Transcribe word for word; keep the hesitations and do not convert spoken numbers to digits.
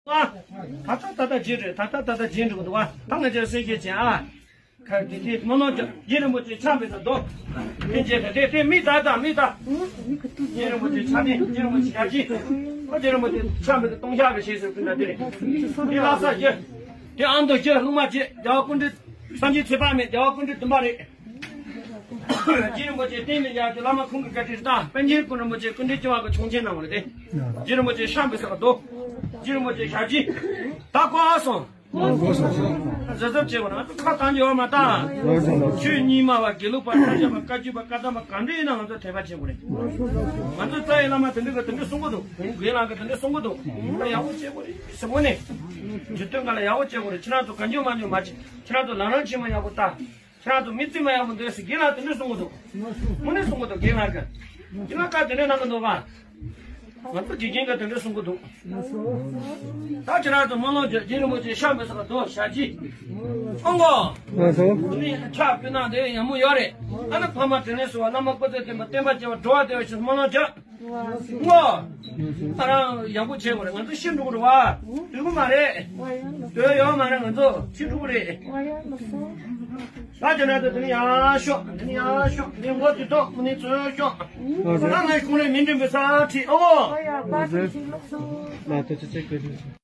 ད་ད་ད་ད་རྗེས་རེད། ད་ད་ད་ད་རྗེས་འགྲོ་གི་འདུག་བ། ད་ང་ཚོས་གསལ་བཤད་བྱེད་ཨ། ཁ་དེ་དེ་མོ་ནོ་རྗེ་རིན་པོ་ཆེ་ཕྱག་འབུལ་དུ་འདུག་དེ་རྗེས་ད་དེ་དེ་མི་ད་ད་མི་ད། རྗེ་རིན་པོ་ཆེ་ཕྱག་དེ་རྗེ་རིན་པོ་ཆེ་ཞབས་ཕྱི། ཨོ་རྗེ་རིན་པོ་ཆེ་ཕྱག་འབུལ་དུ་སྟོང་ཞག་གི་ཞེས་ཟེར་ཀུན་ད་དེ་རེད། དེ་ལྷ་ས་རྗེ། དེ་ཨ་མདོ་རྗེ་ལྷུང་མ་རྗེ་རྒྱལ་བ་སྐུ་ཕྲེང་སངས་རྒྱས་ཚེ་དཔག་མེད་རྒྱལ་བ་སྐུ་ཕྲེང་བདུན་པ་རེད། རྗེ་རིན་པོ་ཆེ་བསྟན་པའི་ཡར་གྱི་བླ་མ་ཁོང་གི་བཀའ་དྲིན་དང་པཎ་ཆེན་སྐུ་རིན་པོ་ཆེ་སྐུ་ཕྲེང་བཅུ་པ་གི་ཆོག་མཆན་གནང་བ་རེད་དེ། རྗེ་རིན་པོ་ཆེ་ཕྱག་འབུལ་ས་ག་དོ། རྗེ་རིན་པོ་ཆེ་ཞབས་ཕྱི། ད་གོ་ཨ་སོང་། གཟབ་གཟབ་བྱེད་དགོས་ན་ཁ་བཏང་རྒྱུ་ཡོད་མ་ད། ཆོས་རྙིང་མ་བ་དགེ་ལུགས་པ་ས་སྐྱ་པ་བཀའ་བརྒྱུད་པ་བཀའ་གདམས་པ་ག་འདྲ་ཡིན་ན་ང་ཚོ་དད་པ་བྱེད་དགོས་རེད། ང་ཚོ་རྩ་བའི་བླ་མ་དེ་འདྲ་གི་དེ་འདྲ་གསུང་གི་འདུག་དགེ་ལགས་གི་དེ་འདྲ་གསུང་གི་འདུག་ཡག་པོ་བྱེད་དགོས་རེད་ཟེར་དགོས་ནས། འཇུ་དོན་ག་ལ་ཡག་པོ་བྱེད་དགོས་རེད། ཁྱེད་རང་ཚོ་ག་འཇུ་མ་འཇུ་མ་བྱེད། ཁྱེད་རང་ཚོ་ལམ་རིམ་ཆེན་མོ་ཡག་པོ་ལྟ། ཁྱེད་རང་ཚོ་མི་རྩིས་མ་ཡག་པོ་འདོད་ཟེར་རྒན་ལགས་དེ་འདྲ་གསུང་གི་འདུག་དངོས་གནས་གསུང་གི་འདུག་རྒན་ལགས་ཀྱིས། རྒན་ལགས་བཀའ་དེ་འདྲ་གནང་གི་འདུག་བ། ང་ཚོ་དགེ་རྒན་གྱིས་དེ་འདྲ་གསུང་གི་འདུག་ད་ཁྱེད་རང་ཚོ་སྨོན་ལམ་རྒྱག་རྗེ་རིན་པོ་ཆེ་ཕྱག་འབུལ་ས་ག་དོ་ཞབས་ཕྱི། ཨོ་མགོ། ང་ཚོ། དེ་ནས་ཕྱག་ཕུལ་ན་དེ་ཡག་མོ་ཡོད་རེད། ཨ་ནི་ཕ་མ་དྲིན་ལན་གསོ་བ་བླ་མ་བཀའ་དྲིན་ལྡན་པ་བསྟན་པ་སྐྱེ་བ་འགྲོ་བ་བདེ་བ་ཞིག་སྨོན་ལམ་རྒྱག་ཨོ། ང་རང་ཡག་པོ་བྱེད་དགོས་རེད། ང་ཚོ་ཤི་འགྲོ་གི་རེད་བ། སྡོད་གི་མ་རེད། སྡོད་ཡོད་མ་རེད། ང་ཚོ་ཤི་འགྲོ་གི་རེད། ད་དེ་ན་ད་དེ་ནི་ཡག་ཤོག་དེ་ནི་ཡག་ཤོག་དེ་ནི་མགོ་དེ་ཐོག་དེ་ནི་ཚོས་ཤོག་ད་ང་ཁོང་རེ་མི་འགྲིམ་པའི་ས་ཁྲིད་ཨོ། ང་ཚོ་ཅི་ཚེ་དགོས་དུས།